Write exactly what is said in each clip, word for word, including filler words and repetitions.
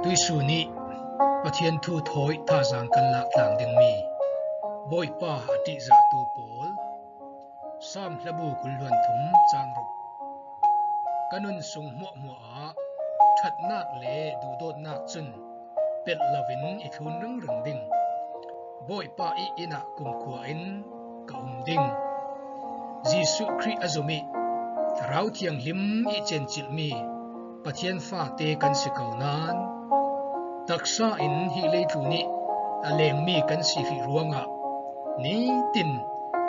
Tuisun ih Pathian thu thawi thazang kan lak tlang dingmi Bawipa a ṭihzahtu pawl. Sam hlabu kul hluan thum cang ruk. Ka nun sung hmuahhmuah ah ṭhatnak le duhdawtnak cun pelh loin i thlun ringring ding. Bawipa ih inn ah kumkhua in ka um ding. Jesuh Khrih a zum ih Thlarau Thianghlim ih cencilhmi Pathian fate kan si ko nain, taksa in hi leitlun ih a lengmi kan si hrih ruangah nitin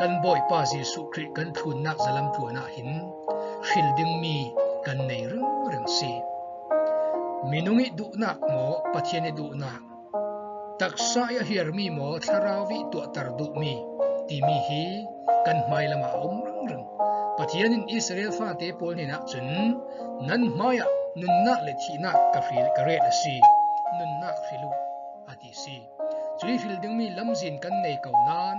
kan Bawipa Jesuh Khrih kan thlunnak zalam tluan ah hin hril dingmi kan nei ringring si. Minung ih duhnak maw, Pathian ih duhnak? Taksa ih a hiarmi maw, Thlarau ih tuahter duhmi? Timi hi kan hmai lamah a um ringring. Pathian in Israel fate pawl hnenah cun, "Nan hmaiah nunnak le thihnak ka hril, ka ret a si. Nunnak hril uh," a ti si. Cuih hril dingmi lamzin kan nei ko nain,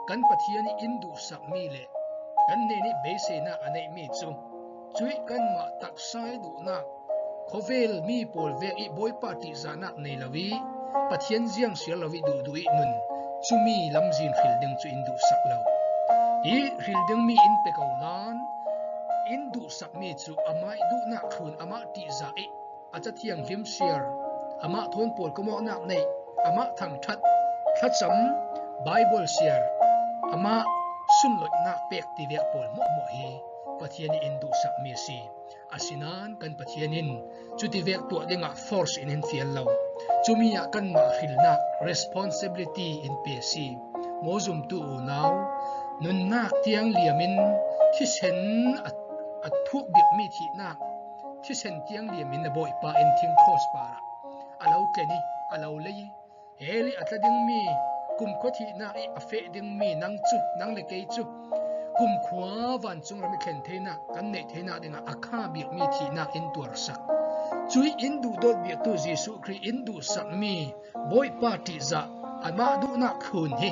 kan Pathian ih in duhsakmi le kan hnenih beiseinak a neihmi cu, cuih kanmah taksa ih duhnak, khawvel mi pawl vek ih Bawipa ṭihzahnak nei lo ih Pathian ziang siar lo ih duhduh ih nun, cumi lamzin hril ding cu in duhsak lo. Ih hril dingmi in pe ko nain, in duhsakmi cu amah ih duhnak thlun, amah ṭihzah ih a Ca Thianghlim siar, amah thawn pawl kawmawhnak neih, amah thangṭhat, thlacam, Baibal siar, amah sunloihnak pek tivek pawl hmuahhmuah hi Pathian ih in duhsakmi a si. Asinain kan Pathian in cutivek tuah dingah force in in fial lo. Cumi ah kanmah hrilnak, responsibility, in pe a si. Maw zumtu unau, nunnak tiang liamin thisen a, a thuk bikmi thihnak, thisen tiang liamin a Bawipa in thing cross parah a lo tlen ih, a lo lei ih, hell ih a tla dingmi, kumkhua thihnak ih a feh dingmi nang cu, nang le kei cu, kumkhua vancung ram ih thlen theinak, kan neih theinak dingah a kha bikmi thihnak in tuarsak. Cuih in duhdawt biktu Jesuh Khrih in duhsakmi Bawipa ṭihzah, amah duhnak thlun hi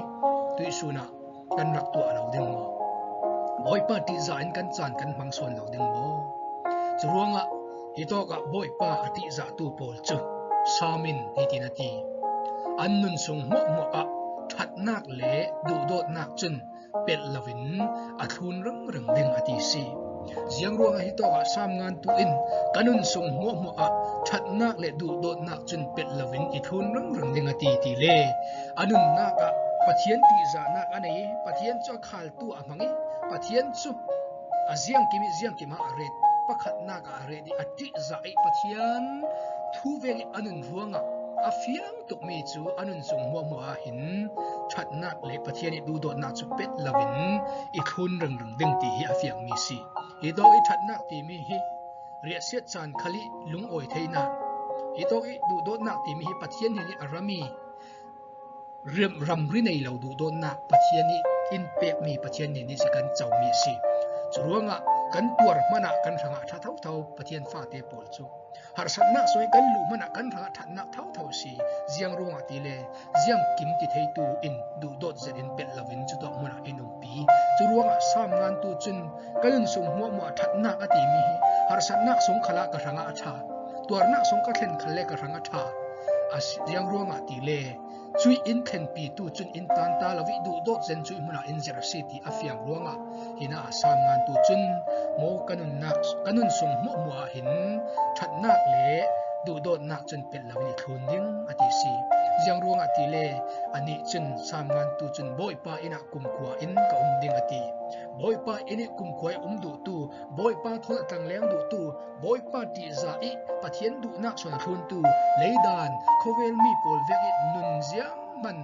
tuihsun ah kan rak tuah lo ding maw? Bawipa ṭihzah in kan caan kan hmang sawn lo ding maw? Curuangah hitawkah Bawipa a ṭihzahtu pawl cu Sam in hitin a ti, "An nun sung hmuahhmuah ah ṭhatnak le duhdawtnak cun pelh loin a thlun ringring ding," a ti si. Ziang ruangah hitawkah Sam ngantu in, "Ka nun sung hmuahhmuah ah ṭhatnak le duhdawtnak cun pelh loin i thlun ringring ding," a ti ti le, a nunnak ah Pathian ṭihzahnak a nei ih, Pathian cu a khaltu ah a hmang ih, Pathian cu a ziangkim ih ziangkim ah a ret, pakhatnak ah a ret ih a ṭihzah ih Pathian thu vek ih a nun ruangah a fiang tukmi cu a nun sung hmuahhmuah ah hin ṭhatnak le Pathian ih duhdawtnak cu pelh loin i thlun ringring ding ti hi a fiangmi si. Hitawk ih ṭhatnak timi hi riahsiat caan khal ih lungawi theinak, hitawk ih duhdawtnak timi hi Pathian hnen ih a rami ram, ramri nei lo duhdawtnak Pathian ih in pekmi Pathian hnen ih si kan comi a si. Curuangah kan tuar hmanah kan hrangah ṭha thotho Pathian fate pawl cu, harsatnak sungih kan luh hmanah kan hrangah ṭhatnak thotho si. Ziang ruangah tile, ziangkim ti theitu in duhdawt zetin pelh loin cutuah hmunah in umpi. Curuangah Sam ngantu cun, "Ka nun sung hmuahhmuah ṭhatnak," a timi hi harsatnak sung khalah ka hrangah a ṭha, tuarnak sung ka thlen khal le ka hrangah a ṭha. A si, ziang ruangah tile, cuih in thlenpitu cun in tanta lo ih duhdawt zen cuih hmunah in zirh a si ti a fiang ruangah, hinah a Sam ngantu cun, "Maw ka nunnak, ka nun sung hmuahhmuah ah hin ṭhatnak le duhdawtnak cun pelh loin i thlun ding," a ti si. Ziang ruangah tile, anih cun Sam ngantu cun, "Bawipa inn ah kumkhua in ka um ding," a ti. Bawipa inn ih kumkhua ih um duhtu, Bawipa thawn a tlangleng duhtu, Bawipa ṭihzah ih Pathian duhnak suan a thluntu, leidan, khawvel mi pawl vek ih nun zianghman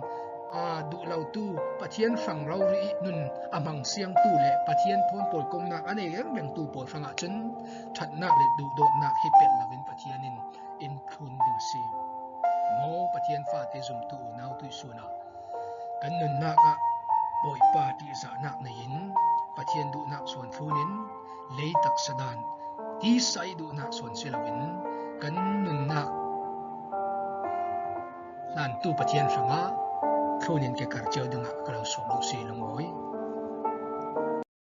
aa duh lotu, Pathian hrang rori ih nun a hmang siangtu le Pathian thawn pawl komnak a nei rengrengtu pawl hrangah cun ṭhatnak le duhdawtnak hi pelh loin Pathian in in thlun ding si. Maw Pathian fate zumtu unau tuihsun ah, kan nunnak ah Bawipa ṭihzahnak nei in Pathian duhnak suan thlun in lei taksa dan tisa ih duhnak suan si loin kan nunnak hlantu Pathian hrangah thlun in ke kar cio dingah ka lo sawm duh si lungawi.